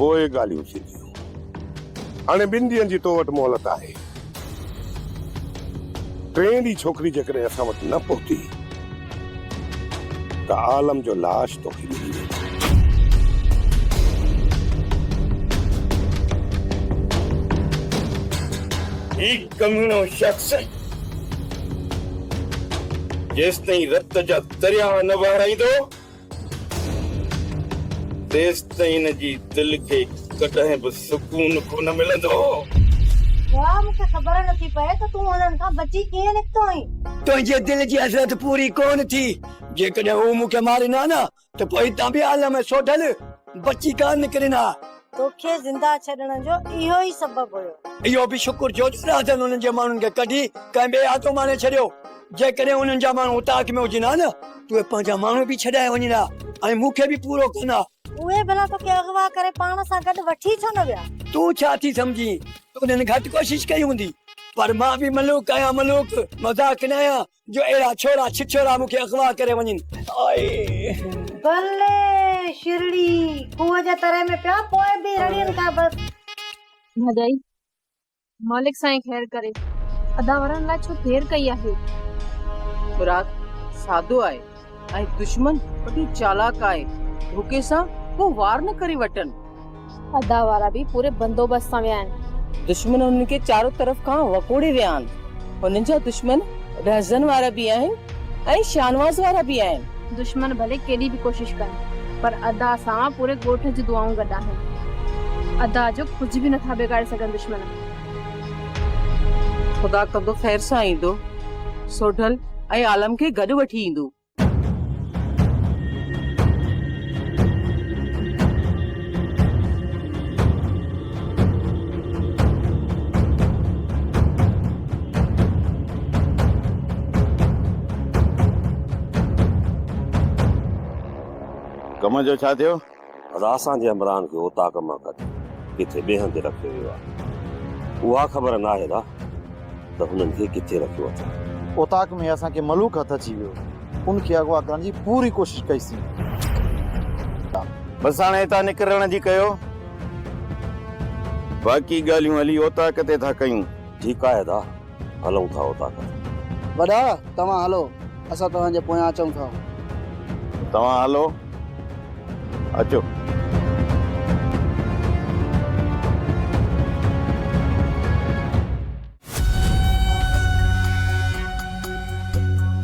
پوء ڳالهيون ٿينديون. هاڻي ٻن ڏينهن جي تو وٽ مهلت آهي. ٽئين ڏينهن ڇوڪري جيڪڏهن اسان وٽ نه پهتي ته عالم جو لاش توکي ملي ويندو. هي ڪميڻو شخص جيستائين رت جا درياهه نه وهرائيندو، تيستائين هن جي دل کي ڪڏهن به سڪون ڪونه ملندو. واهه مون کي خبر نٿي پئي ته تون هنن کان بچي ڪيئن نڪتو آهين. تنهنجي دل جي حسرت پوري ڪونه ٿي. جيڪڏهن هو مون کي مارين ها نه ته پوء هتان به عالم ۽ سوڍل بچي ڪانه نڪرين ها. توکي زنده ڇڏڻ جو اهو ئي سبب هيو. اهو به شڪر ٿيو جو راڌن انهن جي ماڻهن کي ڪڍي ڪنهن ٻئي آتو ماڻي ڇڏيو. جيڪڏهن انهن جا ماڻهو اوطاق ۾ هجن ها نه ته اهي پنهنجا ماڻهو به ڇڏائي وڃن ها ۽ مون کي به پورو ڪن ها. اهي ڀلا توکي اغوا ڪري پاڻ سان گڏ وٺي ڇو نه ويا؟ تون ڇا ٿي سمجهين ته انهن گهٽ ڪوشش ڪئي هوندي؟ پر مان به ملوڪ آهيان ملوڪ، مذاق نه آهيان جو اهڙا ڇورا ڇڇورا مون کي اغوا ڪري وڃن. آء. بلي شرڙي، کوهه جي تري ۾ پيا پوء به رڙين کان بس. ڀاڄائي، مالڪ سائين خير ڪري، ادا وارن الائي ڇو دير ڪئي آهي. مراد سادو آهي ۽ دشمن وڏو چالاڪ آهي، ڌوڪي سان ڪو وار نه ڪري وٺن. ادا وارا به پوري بندوبست سان ويا آهن. دشمن هنن کي چارو طرف کان وڪوڙي ويا آهن. هنن جا دشمن رهزن وارا به آهن ۽ شاهنواز وارا به آهن. دشمن ڀلي ڪيڏي به ڪوشش ڪن پر ادا سان پوري ڳوٺ جون دعائون گڏ آهن. ادا جو ڪجهه به نٿا بگاڙي سگهن دشمن. خدا ڪندو خير سان ايندو. سوڍل ۽ عالم کي گڏ وٺي ايندو. ڪم جو ڇا ٿيو؟ ادا اسان جي عمران کي اوطاق مان ڪڍي ڪٿي ٻئي هنڌ رکيو ويو آهي. اها خبر ناهي ادا ته هنن کي ڪٿي رکيو اٿن. اوطاق ۾ اسان کي ملوڪ هٿ اچي ويو. ان کي اغوا ڪرڻ جي پوري ڪوشش ڪئي سين. بس هاڻي هتان نڪرڻ جي ڪيو. باقي ڳالهيون هلي اوطاق تي ٿا ڪيون. ٺيڪ آهي ادا. هلون ٿا اوطاق تي. وڏا توهان هلو اسان توهان جي پويان اچون ٿا. توهان هلو اچو.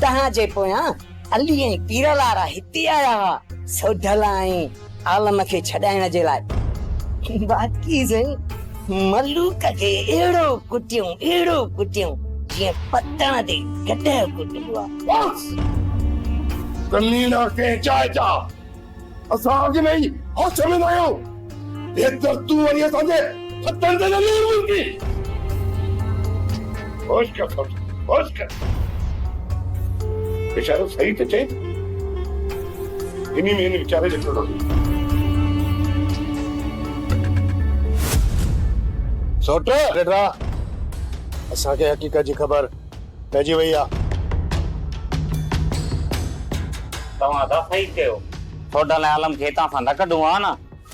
توهان جي پويان علي ۽ پيرل وارا هتي آيا هئا سوڍل ۽ عالم کي ڇڏائڻ جي لاء. باقي سائين ملوڪ کي اهڙو ڪٽيون اهڙو ڪٽيون جيئن پتڻ تي گڏهه ڪٽبو آ. بس! ڪميڻا ڪنهن جاء جا اسان اڳ ۾ ئي هوش ۾ ناهيون، هيتر تون وري اسان جي هٿن تي نه ليڙ وجهندين. هوش ڪر سوٽ، هوش ڪر. ويچارو صحيح ته چئي ٿو. انهي ۾ هن ويچاري جو ڪهڙو ڏوهه. سوٽ! ڏيڍا، اسان کي حقيقت جي خبر پئجي وئي آ. توهان ادا صحيح چيو. سوڍل ۽ عالم کي هتان سان نه ڪڍون ها نه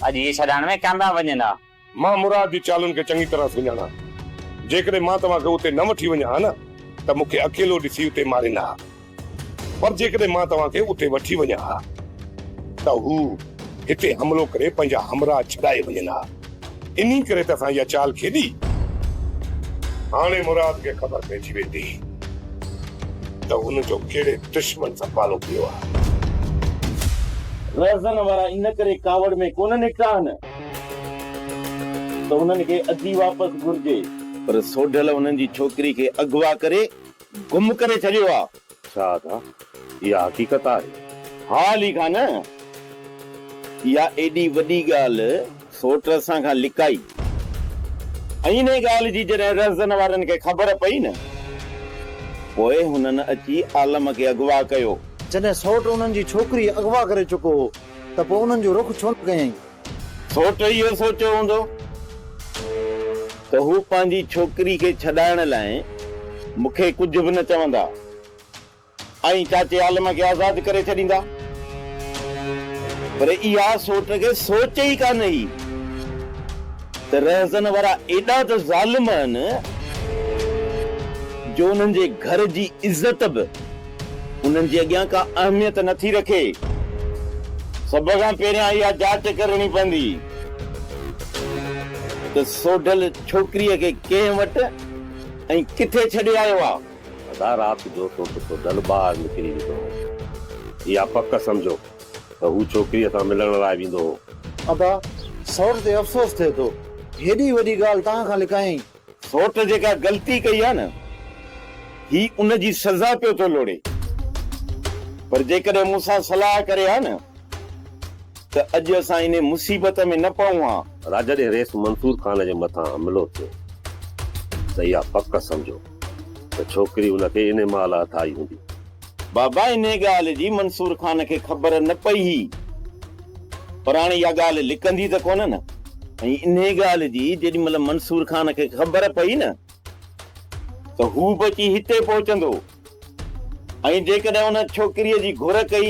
اڄ اهي ڇڏائڻ ۾ ڪامياب وڃن ها. مان مراد جي چالن کي چڱي طرح سڃاڻان. جيڪڏهن مان توهان کي اتي نه وٺي وڃان ها نه ته مون کي اڪيلو ڏسي اتي مارين ها. پر جيڪڏهن مان توهان کي اتي وٺي وڃان ها ته هو هتي حملو ڪري پنهنجا همراهه ڇڏائي وڃن ها. انهي ڪري ته اسان اها چال کيڏي. هاڻي مراد کي خبر پئجي ويندي ته هن جو ڪهڙي دشمن سان پالو پيو آهي. رهزن وارا ان ڪري ڪاوڙ ۾ ڪونه نڪتا آهن ته انهن کي ادي واپس گهرجي. پر سوڍل انهن جي ڇوڪري کي اغوا ڪري گم ڪري ڇڏيو آ. ڇا ادا اها حقيقت آهي؟ ها علي خان، اها ايڏي وڏي ڳالهه سوٽ اسان کان لڪائي ۽ انهي ڳالهه جي جڏهن رهزن وارن کي خبر پئي نه پوء هنن اچي عالم کي اغوا ڪيو. جڏهن سوٽ انهن جي ڇوڪري اغوا ڪري چڪو هو ته پوء انهن جو رخ ڇو نه ڪيائين؟ سوٽ اهو سوچيو هوندو ته هو پنهنجي ڇوڪري کي ڇڏائڻ لاء مون کي ڪجهه به نه چوندا ۽ چاچي عالم کي آزاد ڪري ڇڏيندا. پر اها سوٽ کي سوچ ئي ڪانه هئي. ته رهزن وارا ايڏا ته ظالم آهن جو انهن جي گهر جي عزت به انهن جي اڳيان ڪا اهميت نٿي رکي. سڀ کان پهريان اها جاچ ڪرڻي پوندي ته سوڍل ڇوڪريء کي ڪنهن وٽ ۽ ڪٿي ڇڏي آيو آ. ادا رات جو تو ته سوڍل ٻاهر نڪري ويندو هو. اها پڪ سمجهو ته هو ڇوڪريء سان ملڻ لاء ويندو هو. ابا، سئوٽ تي افسوس ٿئي ٿو. هيڏي وڏي ڳالهه توهان کان لڪايائين. سئوٽ جيڪا غلطي ڪئي آ نه، هي ان جي سزا پيو ٿو لوڙي. پر جيڪڏهن مون سان صلاح ڪري ها نه ته اڄ اسان انهي مصيبت ۾ نه پئون ها. ادا جڏهن رئيس منصور خان جي مٿان حملو ٿيو ته اها پڪ سمجهو ته ڇوڪري ان کي انهي مهل هٿ آئي هوندي. بابا انهي ڳالهه جي منصور خان کي خبر نه پئي هئي پر هاڻي اها ڳالهه لڪندي ته ڪونه نه ۽ انهي ڳالهه جي جيڏي مهل منصور خان کي خبر پئي نه ته هو به اچي هتي پهچندو ۽ جيڪڏهن ان ڇوڪريء جي گهر ڪئي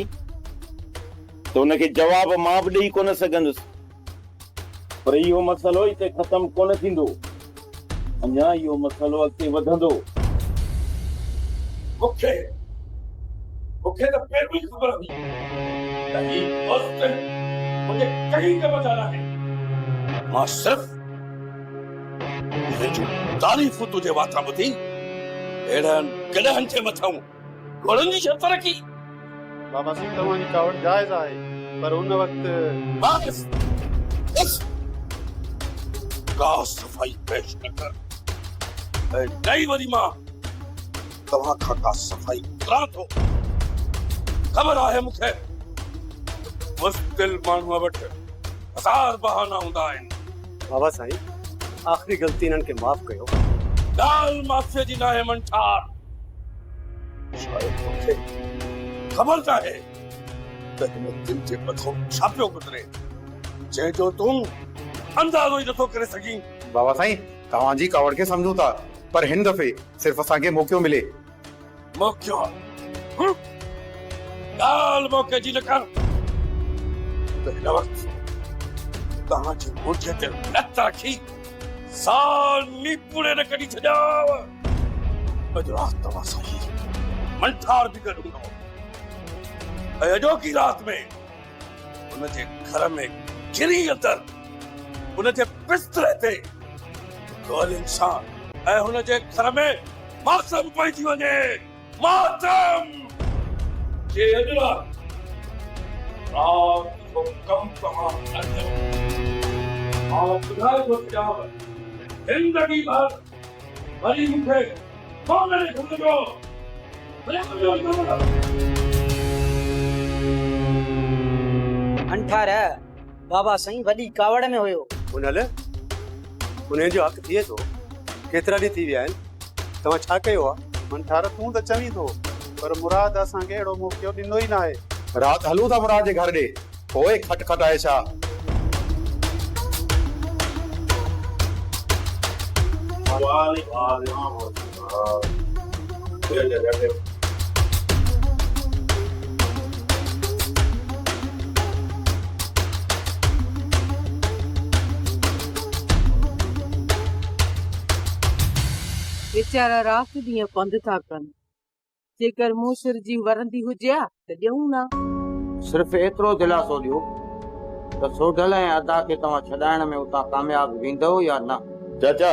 ته ان کي جواب مان به ڏئي ڪونه سگهندس. پر اهو مسئلو هتي ختم ڪونه ٿيندو. اڃا اهو مسئلو اڳتي وڌندو. مون کي مون کي ته پهريون ئي خبر هئي ته هي دوست منهنجي ڪنهن ڪم جا ناهن. مان صرف انهن جون تعريفون تنهنجي واتان ٻڌي اهڙن گڏهن جي مٿئون گهوڙن جي شرط رکي. بابا سائين توهان جي ڪاوڙ جائز آهي پر ان وقت. بس بس ڪا صفائي پيش نه ڪر ۽ نه ئي وري مان توهان کان ڪا صفائي گهران ٿو. خبر آهي مون کي مستل ماڻهوء وٽ هزار بهانا هوندا آهن. بابا سائين آخري غلطي انهن کي معاف ڪيو. ڳالهه معافيء جي ناهي منٺار. شايد توکي خبر ناهي ته هن دل جي مٿان ڇا پيو گذري، جنهن جو تون اندازو ئي نٿو ڪري سگهين. بابا سائين توهان جي ڪاوڙ کي سمجهون ٿا پر هن دفعي صرف اسان کي موقعو ملي. موقعو؟ هم! ڳالهه موقعي جي نه ڪر ته هن وقت توهان جي مونجهه تي لت رکي سال نيپوڙي نه ڪڍي ڇڏيانو. اڄ رات توهان سان هي منٺار به گڏ هوندو ۽ اڄوڪي رات ۾ ان جي گهر ۾ گهري اندر ان جي بستري تي ڳالهين سان ۽ هن جي گهر ۾ ماتم پئجي وڃي ماتم جي اڄ رات رات جو ڪم توهان نه ڪيو مان ٻڌائي ٿو ڇڏيانو زندگي ڀر وري مون کي ڪونه ڏسندو. انٺار، بابا سائين وڏي ڪاوڙ ۾ هيو. هنل، انهيء جو حق ٿئي ٿو. ڪيترا ڏينهن ٿي ويا آهن، توهان ڇا ڪيو آ؟ منٺار، تون ته چوين ٿو، پر مراد اسان کي اهڙو موقعو ڏنو ئي ناهي. رات هلون ٿا مراد جي گهر ڏي، پوء کٽ کٽائي ڇا؟ ويچارا رات ڏينهن پنڌ ٿا ڪن. جيڪر مون سر جي ورندي هجي ها ته ڏيون ها. صرف ايترو دلاسو ڏيو ته سوڍل ۽ ادا کي توهان ڇڏائڻ ۾ اتان ڪامياب ويندؤ يا نه؟ چاچا،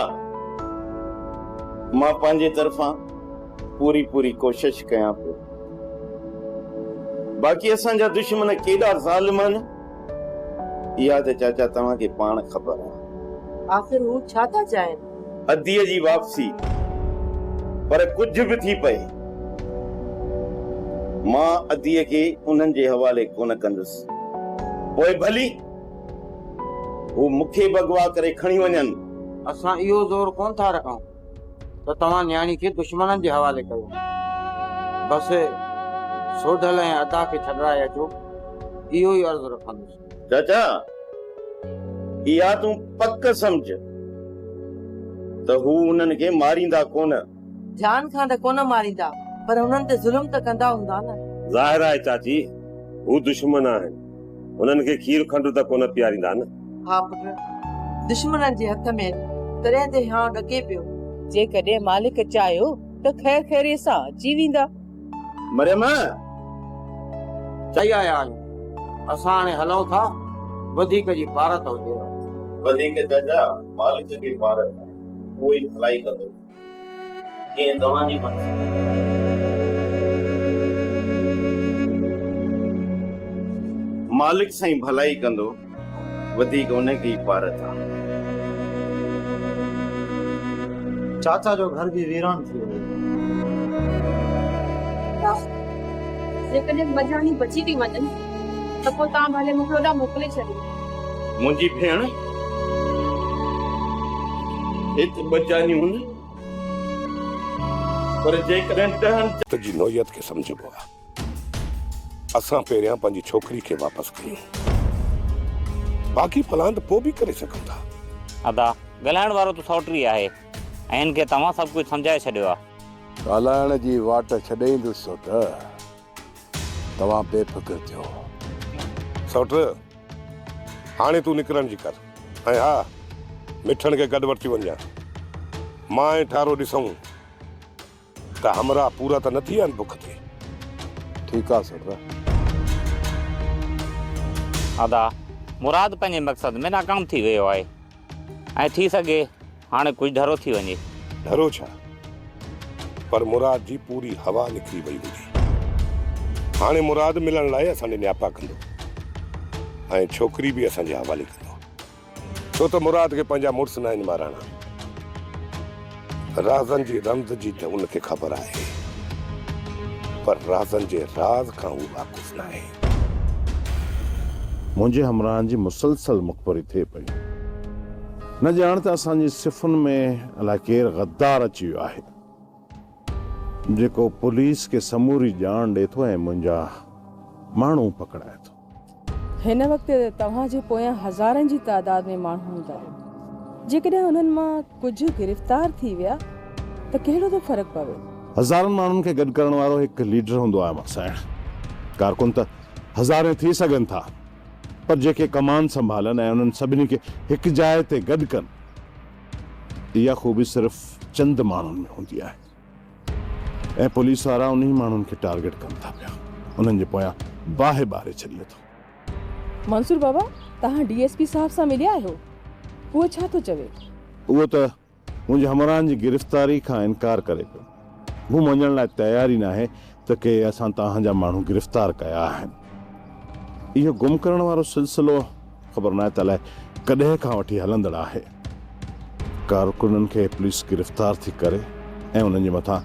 مان پنهنجي طرفان پوري پوري ڪوشش ڪيان پيو. باقي اسان جا دشمن ڪيڏا ظالم آهن، اها ته چاچا توهان کي پاڻ خبر آهي. آخر هو ڇا ٿا چاهين؟ اديء جي واپسي، پر ڪجهه به ٿي پئي، مان اديء کي انهن جي حوالي ڪونه ڪندس. پوء ڀلي هو مون کي به اغوا ڪري کڻي وڃن. اسان اهو زور ڪونه ٿا رکون ته توهان نياڻي کي دشمنن جي حوالي ڪيو. بس سوڍل ۽ ادا کي ڇڏرائي اچو، اهو ئي عرض رکندس. چاچا، اها تون پڪ سمجهه ته هو انهن کي ماريندا ڪونه. جان کان ته ڪونه ماريندا، پر انهن تي ظلم ته ڪندا هوندا نه. ظاهر آهي چاچي، هو دشمن آهن. انهن کي کير کنڊ ته ڪونه پياريندا نه. ها پٽ، دشمنن جي هٿ ۾ آهن، تڏهن ته هيانء ڏڪي پيو. جيڪڏهن مالڪ چاهيو ته خير خيريء سان اچي ويندا. مريم! چئي آيا آهيون. اسان هاڻي هلون ٿا، وڌيڪ جي پارت هجيو. وڌيڪ چاچا، مالڪ کي پارت آهي، اهو ئي ڀلائي ڪندو. جيئن توهان جي مرضي. مالڪ سائين ڀلائي ڪندو، وڌيڪ ان کي ئي پارت آ. چاچا جو گهر به ويران ٿي ويو. جيڪڏهن ٻه جانيون بچي ٿي وڃن ته پوء توهان ڀلي مون کي هوڏانهن موڪلي ڇڏيو. منهنجي ڀيڻ، هت ٻه جانيون نه پر جيڪڏهن ڏهن. ته جي نوعيت کي سمجهبو آ. اسان پهريان پنهنجي ڇوڪري کي واپس ڪيون. باقي پلان ته پوء به ڪري سگهون ٿا. ادا، ڳالهائڻ وارو ته سئوٽ ئي آهي ۽ هن کي توهان سڀ ڪجهه سمجهائي ڇڏيو آ. ڳالهائڻ جي واٽ ڇڏيندس سئوٽ. توهان بي فڪر ٿيو. سئوٽ، هاڻي تون نڪرڻ جي ڪر ۽ ها، مٺڻ کي گڏ وٺي وڃجان. مان ۽ ٺارو ڏسون ته همراهه پورا ته نه ٿي ويا آهن بک تي. ٺيڪ آ سئوٽ. ادا، مراد پنهنجي مقصد ۾ ناڪام ٿي ويو آهي ۽ ٿي سگهي هاڻي ڪجهه ڍرو ٿي وڃي. ڍرو ڇا؟ پر مراد جي پوري هوا نڪري وئي هوندي. هاڻي مراد ملڻ لاء اسان ڏي نياپا ڪندو ۽ ڇوڪري به اسان جي حوالي ڪندو. ڇو ته مراد کي پنهنجا مڙس ناهن ماراڻا. رازن جي رمز جي ته ان کي خبر آهي، پر رازن جي راز کان هو واقف ناهي. منهنجي همراهن جي مسلسل مخبري ٿئي پئي. نه ڄاڻ ته اسان جي صفن ۾ الائي ڪير غدار اچي ويو آهي، جيڪو پوليس کي سموري ڄاڻ ڏئي ٿو ۽ منهنجا ماڻهو پڪڙائي ٿو. هن وقت توهان جي پويان هزارن جي تعداد ۾ ماڻهو هوندا. جيڪڏهن انهن مان ڪجهه گرفتار ٿي ويا ته ڪهڙو ٿو فرق پوي؟ هزارن ماڻهن کي گڏ ڪرڻ وارو هڪ ليڊر هوندو آهي مان سائڻ. ڪارڪن ته هزارين ٿي سگهن ٿا. پر جيڪي ڪمان سنڀالن ۽ انهن سڀني کي هڪ جاء تي گڏ ڪن، اها خوبي صرف چند ماڻهن ۾ هوندي آهي ۽ پوليس وارا انهي ماڻهن کي ٽارگيٽ ڪن ٿا پيا، انهن جي پويان باهه ٻاري ڇڏي اٿو. منصور بابا، توهان ڊي ايس پي صاحب سان مليا آهيو؟ اهو ڇا ٿو چوي؟ اهو ته منهنجي همراهن جي گرفتاري کان انڪار ڪري پيو. هو مڃڻ لاء تيار ئي ناهي ته ڪي اسان توهان جا ماڻهو گرفتار ڪيا آهن. اهو گم ڪرڻ وارو سلسلو خبر ناهي ته الائي ڪڏهن کان وٺي هلندڙ آهي. ڪارڪنن کي پوليس گرفتار ٿي ڪري ۽ انهن جي مٿان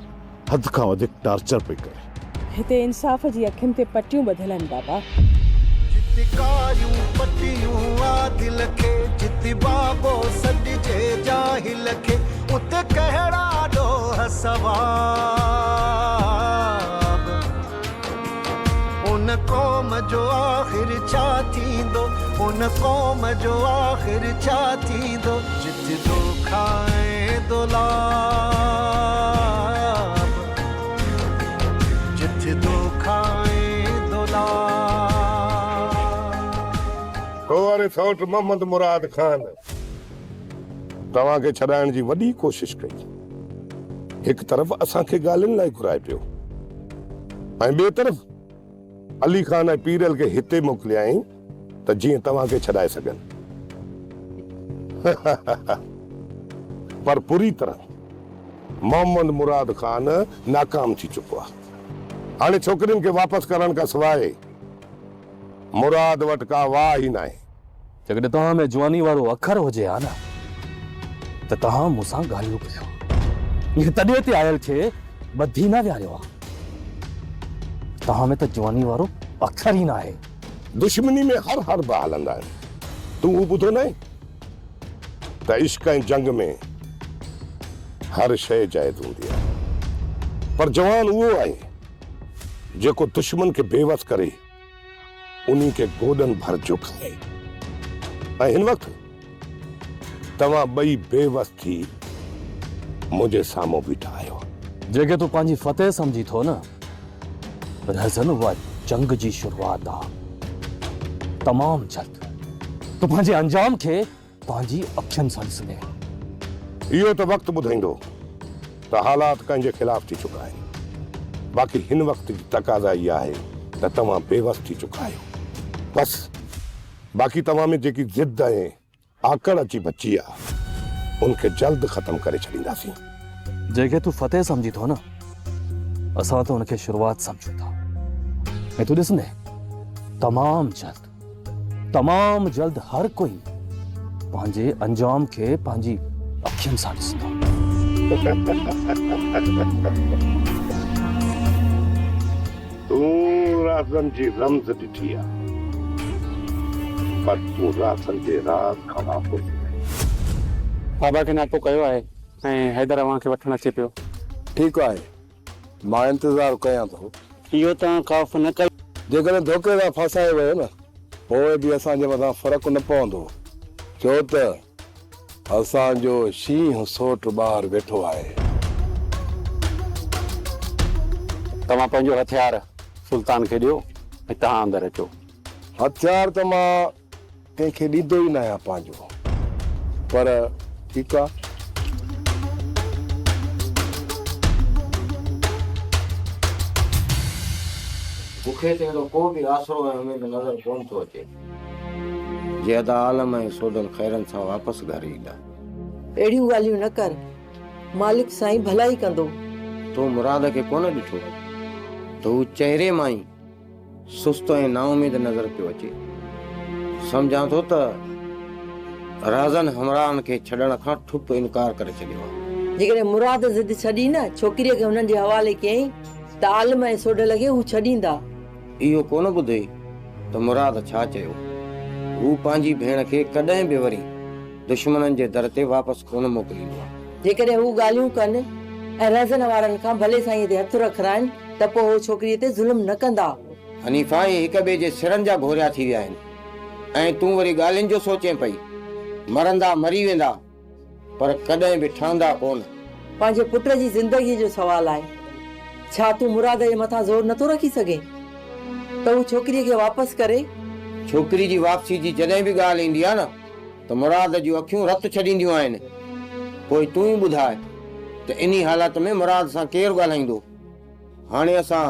حد کان وڌيڪ ٽارچر پئي ڪري. هتي انصاف جي اکين تي پٽيون ٻڌل آهن بابا. جت ڪاريون پٽيون عادل کي، جت بابو سڏجي جاهل کي، اتي ڪهڙا ڏوهه ثواب. ان قوم جو آخر ڇا ٿيندو، ان قوم جو آخر ڇا ٿيندو، جت دوکا ۽ دولاب، جت دوکا ۽ دولاب. هو واري سئوٽ محمد مراد خان توهان کي ڇڏائڻ جي وڏي ڪوشش ڪئي. هڪ طرف اسان کي ڳالهين لاء گهرائي پيو ۽ ٻئي طرف علي خان ۽ پيرل کي هتي موڪليائين ته جيئن توهان کي ڇڏائي سگهن. پر پوري طرح محمد مراد خان ناڪام ٿي چڪو آهي. هاڻي ڇوڪرين کي واپس ڪرڻ کان سواء مراد وٽ ڪا واهه ئي ناهي. جيڪڏهن توهان ۾ جواني وارو اکر هجي ها نه ته توهان مون سان ڳالهيون ڪريو ها. ائين تڏي تي آيل کي ٻڌي نه ويهاريو ها. توهان ۾ ته جواني وارو اکر ئي ناهي. دشمني ۾ هر حربا هلندا آهن. تون اهو ٻڌو ناهي ته عشق ۽ جنگ ۾ هر شيء جائز هوندي آهي. پر جوان اهو آهي جيڪو دشمن کي بيوس ڪري. انهي کي گوڏن ڀر جهڪائي ۽ هن وقت توهان ٻئي بيوس ٿي منهنجي سامهون بيٺا آهيو. جيڪي تون پنهنجي فتح سمجهين ٿو نه رهزن اها جنگ جي شروعات آ. تمام جلد تون پنهنجي انجام کي. پنهنجي اکين سان ڏسندين. اهو ته وقت ٻڌائيندو ته حالات ڪنهن جي خلاف ٿي چڪا آهن. باقي هن وقت جي تقاضا اها آهي ته توهان بيوس ٿي چڪا آهيو. بس باقي توهان ۾ جيڪي ضد ۽ آڪڙ اچي بچي آ، ان کي جلد ختم ڪري ڇڏينداسين. جنهن کي تون فتح سمجهين ٿو نه، اسان ته ان کي شروعات سمجهون ٿا ۽ تون ڏسندين تمام جلد، تمام جلد هر ڪوئي پنهنجي انجام کي پنهنجي اکين سان ڏسندو. تون رازن جي رمز ڏٺي آ، پر تون رازن جي راز کان واقف ناهين. بابا کي ناپو ڪيو آهي ۽ حيدر اوهان کي وٺڻ اچي پيو. ٺيڪ آهي، مان انتظار ڪيان ٿو. اهو توهان خوف نه ڪيو. جيڪڏهن ڌوڪي سان ڦاسايو ويو نه، پوء به اسان جي مٿان فرق نه پوندو، ڇو ته اسان جو شينهن سوٽ ٻاهر ويٺو آهي. توهان پنهنجو هٿيار سلطان کي ڏيو ۽ توهان اندر اچو. هٿيار ته مان ڪنهن کي ڏيندو ئي ناهيان پنهنجو، پر ٺيڪ آ. مون کي ته اهڙو ڪو به آسرو ۽ اميد نظر ڪونه ٿو اچي. جي ادا عالم ۽ سوڍل خيرن سان واپس گهر ايندا. اهڙيون ڳالهيون نه ڪر، مالڪ سائين ڀلائي ڪندو. تو مراد کي ڪونه ڏٺو ته هو چهري مان ئي سست ۽ نااميد نظر پيو اچي. سمجهان ٿو ته رهزن همراهن کي ڇڏڻ کان ٺپ انڪار ڪري ڇڏيو آهي. جيڪڏهن مراد ضد ڇڏي نه ڇوڪريء کي هنن جي حوالي ڪيائين ته عالم ۽ سوڍل کي هو ڇڏيندا. اهو ڪونه ٻڌئي ته مراد ڇا چيو. هو پنهنجي ڀيڻ کي ڪڏهن به وري دشمنن جي در تي واپس ڪونه موڪليندو. جيڪڏهن هو ڳالهيون ڪن ۽ رهزن وارن کان ڀلي سائينء تي هٿ رکرائن ته پوء هو ڇوڪريء تي ظلم نه ڪندا. حنيفا اهي هڪ ٻئي جي سرن جا گهوريا ٿي ويا آهن ۽ تون وري ڳالهين جو سوچين پئي. مرندا مري ويندا. پر ڪڏهن به ٺهندا ڪونه. پنهنجي پٽ جي زندگيء جو سوال آهي. ڇا تون مراد جي مٿان زور نٿو رکي سگهين ته هو ڇوڪريء کي واپس ڪري؟ ڇوڪري جي واپسي جي جڏهن به ڳالهه ايندي آهي نه ته مراد جون اکيون رت ڇڏينديون آهن. پوء تون ئي ٻڌاء ته انهي حالت ۾ مراد سان ڪير ڳالهائيندو؟ هاڻي اسان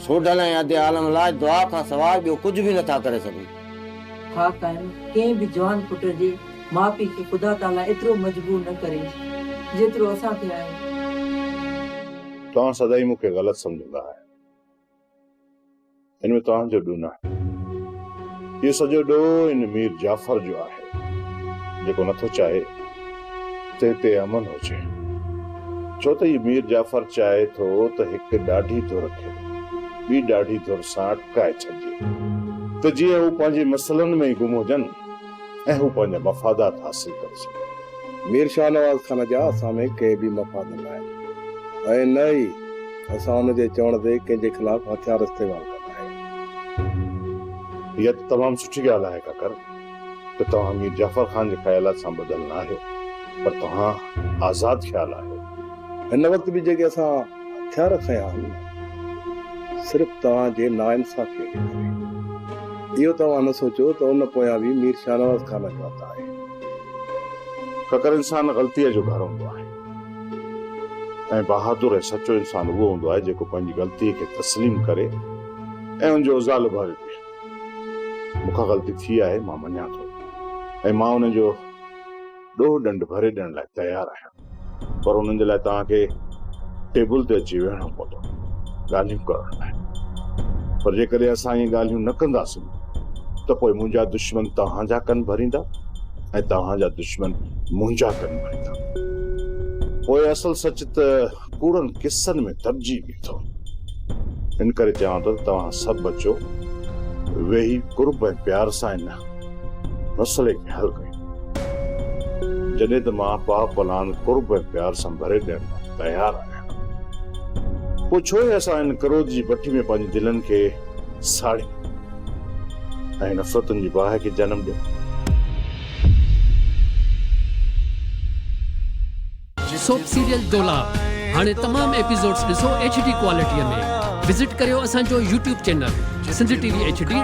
سوڍل ۽ ادي عالم لاء دعا کان سواء ٻيو ڪجهه به نٿا ڪري سگهون. ها قائم، ڪنهن به جوان پٽ جي ماء پيء کي خدا تعاليٰ ايترو مجبور نه ڪري، جيترو اسان کي آهي. توهان سدائين مون کي غلط سمجهندا آهيو. ان ۾ توهان جو ڏوهه ناهي. اهو سڄو ڏوهه ان مير جعفر جو آهي، جيڪو نٿو چاهي ته هتي امن هجي. ڇو ته هي مير جعفر چاهي ٿو ته هڪ ڏاڍي ڌر کي ٻي ڏاڍي ڌر سان اٽڪائي ڇڏجي ته جيئن هو پنهنجي مسئلن ۾ ئي گم هجن ۽ هو پنهنجا مفادات حاصل ڪري سگهن. مير شاهنواز خان جا اسان ۾ ڪي به مفاد نه آهن ۽ نه ئي اسان ان جي چوڻ تي ڪنهن جي خلاف هٿيار استعمال ڪندا آهيون. اها ته تمام سٺي ڳالهه آهي ڪاڪر ته توهان مير جعفر خان جي خيالات سان ٻڌل نه آهيو پر توهان آزاد خيال آهيو. هن وقت به جيڪي اسان هٿيار کنيا آهن نه صرف توهان جي ناانصافيء جي ڪري. اهو توهان نه سوچيو ته ان پويان به مير شاهنواز خان جو هٿ آهي. ڪڪر انسان غلطيء جو گهر هوندو آهي ۽ بهادر ۽ سچو انسان اهو هوندو آهي جيڪو پنهنجي غلطيء کي تسليم ڪري ۽ ان جو ازالو ڀري ڏئي. مون کان غلطي ٿي آهي، مان مڃان ٿو ۽ مان ان جو ڏوهه ڏنڊ ڀري ڏيڻ لاء تيار آهيان پر انهن جي لاء توهان کي ٽيبل تي اچي ويهڻو پوندو ڳالهيون ڪرڻ لاء. پر جيڪڏهن اسان اهي ڳالهيون نه ڪنداسين ته پوء منهنجا دشمن توهان جا ڪن ڀريندا ۽ توهان جا دشمن منهنجا ڪن ڀريندا. پوء اصل سچ ته ڪوڙن قصن ۾ دٻجي ويندو. ان ڪري چوان ٿو ته توهان سڀ اچو ويهي قرب ۽ پيار سان ان مسئلي کي حل ڪيون. جڏهن ته مان پاء پلان قرب ۽ پيار سان ڀري ڏيڻ لاء تيار آهيان. پوء ڇو ئي اسان ان ڪروڌ جي بٺي ۾ پنهنجي دلن کي ساڙيون ۽ نفرتن جي باهه کي جنم ڏيون؟ سوپ سيريل دولاب هاڻي تمام ايپيسوڊز ڏسو ايڇ ڊي ڪوالٽي ۾ وزٽ ڪريو اسان جو YouTube channel Sindh T V H D.